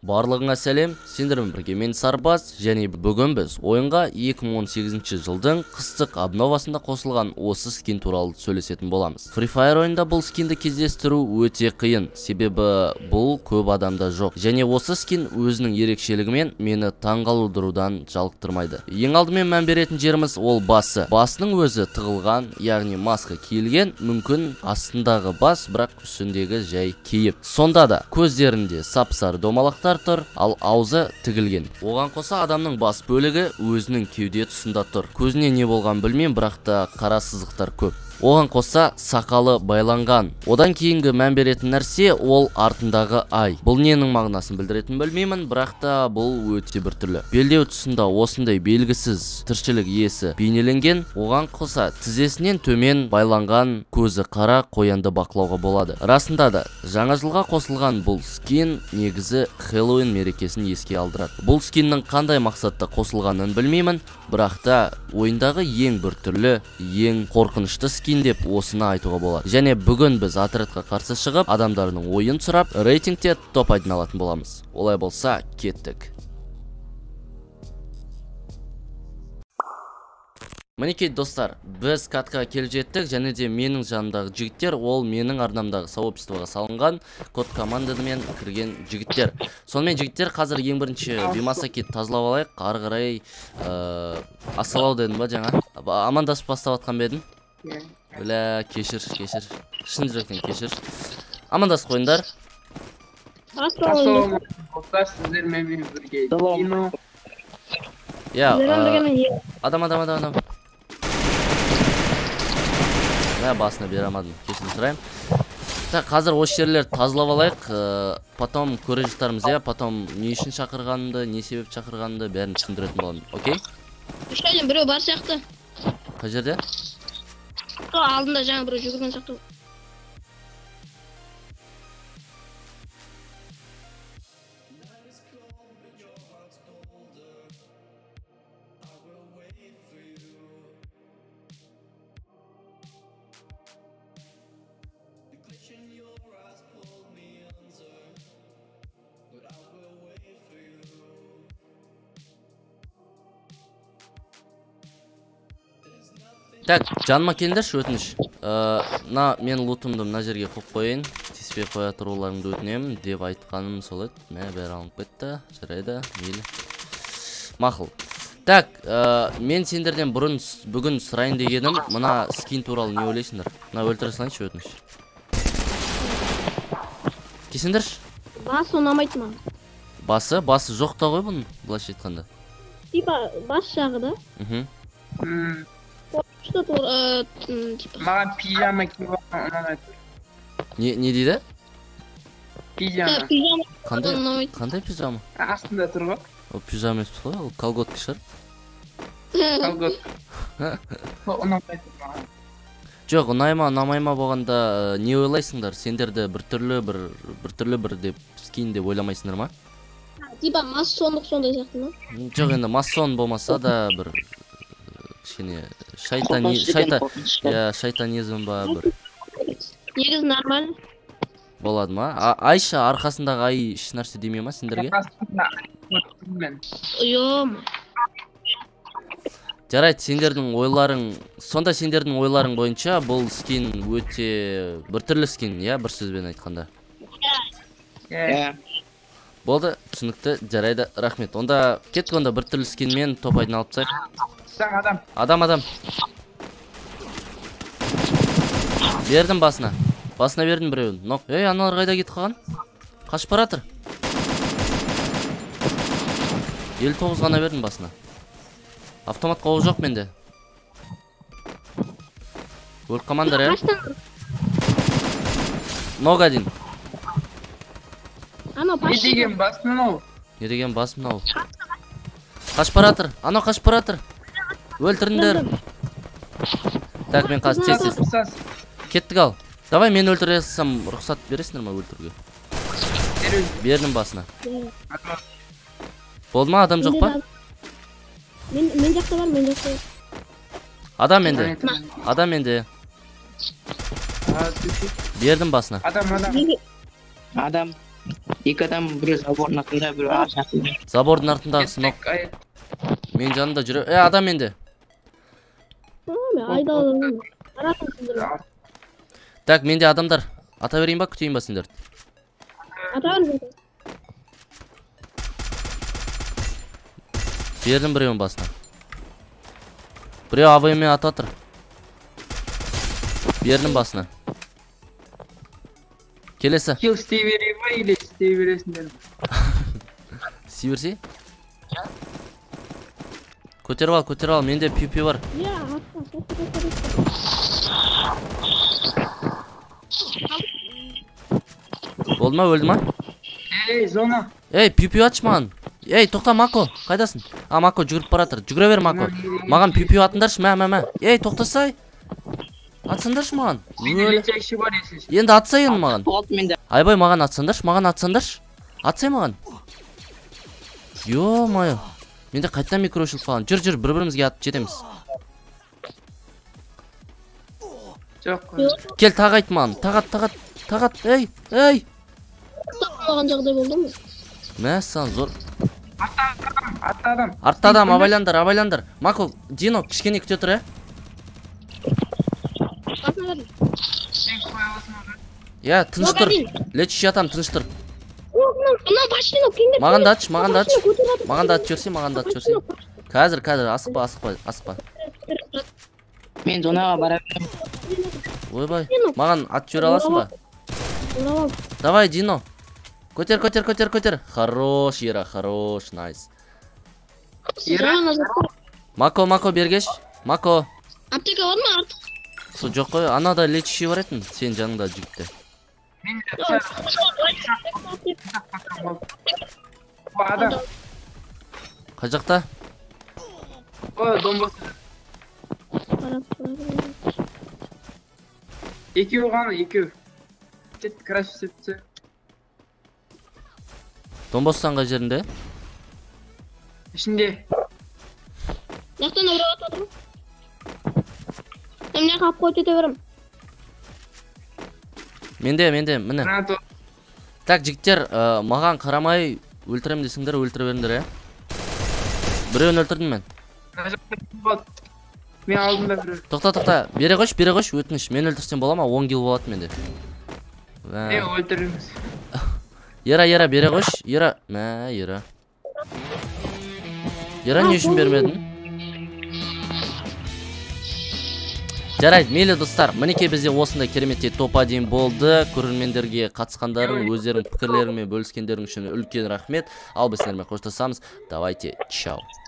Барлығыңа сәлем, сендермен бірге мен Сарбаз, және бүгін біз ойынға 2018 жылдың қыстық обновасында қосылған осы скин туралы сөйлесетін боламыз. Free Fire ойында бұл скинді кездестіру өте қиын, себебі бұл көп адамда жоқ. Және осы скин өзінің ерекшелігімен мені таңғалдырудан жалықтырмайды. Ең алдымен мән беретін жеріміз ол басы. Басының өзі тығылған, яғни маска киілген, мүмкін астындағы бас, бірақ үстіндегі жай кейіп. Сонда да көздерінде сап-сары домалақтар тұр, ал аузы тігілген. Оған қоса адамның бас бөлігі өзінің кеуде тұсында тұр. Көзіне не болған білмеймін, бірақ та қара сызықтар көп. Оған қоса сақалы байланған. Одан кейінгі мән беретін нәрсе ол артындағы ай. Бұл ненің мағынасын білдіретінін білмеймін, бірақ та бұл өте біртүрлі. Белдеу тұсында осындай белгісіз тіршілік иесі бейнеленген. Оған қоса тізесінен төмен байланған көзі қара қоянды бақылауға болады. Расында да жаңа жылға қосылған бұл скин негізі Хэллоуин мерекесін еске алдырады. Бұл скиннің қандай мақсатта қосылғанын білмеймін, бірақ та ойындағы ең біртүрлі, ең қорқынышты скин деп осыны айтуға болады. Және бүгін біз отрядқа қарсы шығып, адамдардың ойын сұрап, рейтингте топ 1 алатын боламыз. Олай болса, кеттік. Мінекей достар, біз катқа келіп жеттік, және де менің жанымдағы жігіттер, ол менің арнамдағы сообществоға салынған код командамен кірген жігіттер. Сонымен жігіттер, қазір ең бірінші Бимасаки тазалап алайық, ары қарай ассалау дедім ба жаңа? Амандасып бастап атқан ба едім? Бля, кешір, кешір. Шын жүректен кешір. Амандасып қойыңдар. Ассалаумағалейкум достар, сіздермен бірге Дино. Я, адам, адам, адам, адам. Мә, басына бере алмадым, кешірім сұраймын. Так, қазір осы жерлерді тазалап алайық, потом көре жатармыз, иә, потом не үшін шақырғанымды, не себеп шақырғанымды бәрін түсіндіретін боламын. Окей? Үш айдан біреу бар сияқты. Қай жерде? Алдында жаңа біреу жүгірген сияқты. Так, жаныма келіңдерші, өтініш. Мына мен лутымды мына жерге қойып қояйын. Тиіспей қоя тұруларыңды өтінемін деп айтқаным сол еді. Мә, бәрі алынып кетті. Жарайды, мейлі. Мақұл. Так, мен сендерден бұрын бүгін сұрайын дегенім, мына скин туралы не ойлайсыңдар? Мына өлтіре салайыншы, өтініш. Кесіңдерші. Басы ұнамайды маған. Басы? Басы жоқ та ғой бұның, былайша айтқанда. Типа бас жағы да? Мхм. Маған пижама киіп алған ұнамайды. Не дейді? Пижама. Қандай пижама? Астында тұр ғой. Ол пижама емес қой, ол колготка шығар. Колготка. Ұнамайды маған. Жоқ, ұнай ма, ұнамай ма болғанда не ойлайсыңдар? Сендерді біртүрлі біртүрлі бір деп скин деп ойламайсыңдар ма? Типа масондық сондай сияқты ма? Жоқ, енді масон болмаса да бір кішкене шайтанизм ба бір. Негізі нормально. Болады ма? Айша арқасындағы ай еш нәрсе демей ма сендерге? Жарайды, сендердің ойларың, сонда сендердің ойларың бойынша бұл скин өте біртүрлі скин, иә, бір сөзбен айтқанда. Иә. Болды, түсінікті, жарайды, рахмет. Онда кеттік, онда біртүрлі скинмен топ 1 алып тастайық. Адам. Адам, адам. Бердім басына. Басына бердім біреуін. Нок. Ей, аналар қайда кетіп қалған? Қашып бара жатыр. 59 ғана бердім басына. Автомат қауы жоқ менде. Өліп қалмаңдар, ә? Нок один. Не деген бас мынау? Не деген бас мынау? Қашып бара жатыр. Анау қашып бара жатыр. Өлтіріңдер. Так, мен қазір тез-тез. Кеттік ал. Давай мен өлтіре салсам, рұқсат бересіңдер ма өлтіруге? Бердім басына. Болды ма, адам жоқ па? Мен жақта бар, мен жақта. Адам менде. Адам менде. Бердім басына. Адам, адам. Адам. Екі адам, біреу забордың артында, біреу ағаш артында. Забордың артындағысы нок. Менің жанымда жүре. Адам менде. Мен айдаладым. Қарасың. Так, менде адамдар. Ата берейін ба, күтейін ба сендерді? Ата беріңіз. Бердім біреуін басына. Біреу АВМ-мен ата тұр. Бердім басына. Келесі. Килл істей берейін ба, или істей бересіңдер? Істей берсей? Көтеріп ал, көтеріп ал, менде пи-пи бар. Иә, атқа, Болды ма, өлді ма? Ей, зона. Ей, пи-пи атшы маған. Ей, тоқта, Мако, қайдасың? А, Мако жүгіріп бара жатыр. Жүгіре бер, Мако. Маған пи-пи атыңдаршы, мә, мә, мә. Ей, тоқтасай. Атсаңдаршы маған. Енді атса енді маған. Айбай, маған атсаңдаршы, маған атсаңдаршы. Атсай маған. Ё-моё. Менде қайтадан микро өшіріп қалған. Жүр, жүр, бір-бірімізге атып жетеміз. Жоқ. Кел, тағы айт маған. Тағы ат, тағы ат, тағы ат. Ей, ей. Тоқтамаған жағдай болды ма? Мәссаған, зор. Артта адам. Артта адам, абайландар, абайландар. Мако, Дино, кішкене күте тұр, ә? Иә, тыныш тұр. Лечишь атам, тыныш тұр. Маған да атшы, маған да атшы. Маған да атып жіберсей, маған да атып жіберсей. Қазір, қазір, асықпа, асықпа, асықпа. Мен зонаға бара беремін. Ойбай, маған атып жібере аласың ба? Давай, Дино. Көтер, көтер, көтер, көтер. Хорош, Ера, хорош, найс. Мако, Мако, бергеш. Мако. Аптека бар ма артық? Со жоқ қой, анада лечащий бар етін, сен жаныңда жігітте. Адам. Қай жақта? О, домбасы. Екеу ғана, екеу. Кет, краш септі. Домбастан қай жерінде? Ішінде. Жақтан біреу атып отыр. Мен мына қап қойып кете беремін. Менде, менде, міне. Так, жігіттер, маған қарамай өлтірем десеңдер, өлтіре беріңдер, ә? Біреуін өлтірдім мен. Мен алдымда біреу. Тоқта, тоқта, бере қойшы, бере қойшы, өтініш. Мен өлтірсем бола ма? 10 килл болады менде. Е, өлтіріңіз. Ера, Ера, бере қойшы. Ера, мә, Ера. Ера, не үшін бермедің? Жарайды, мейлі достар, мінекей бізде осындай кереметтей топ-1 болды. Көрермендерге қатысқандарың, өздерінің пікірлерімен бөліскендерің үшін үлкен рахмет. Ал біз сіздермен қоштасамыз. Давайте, чао.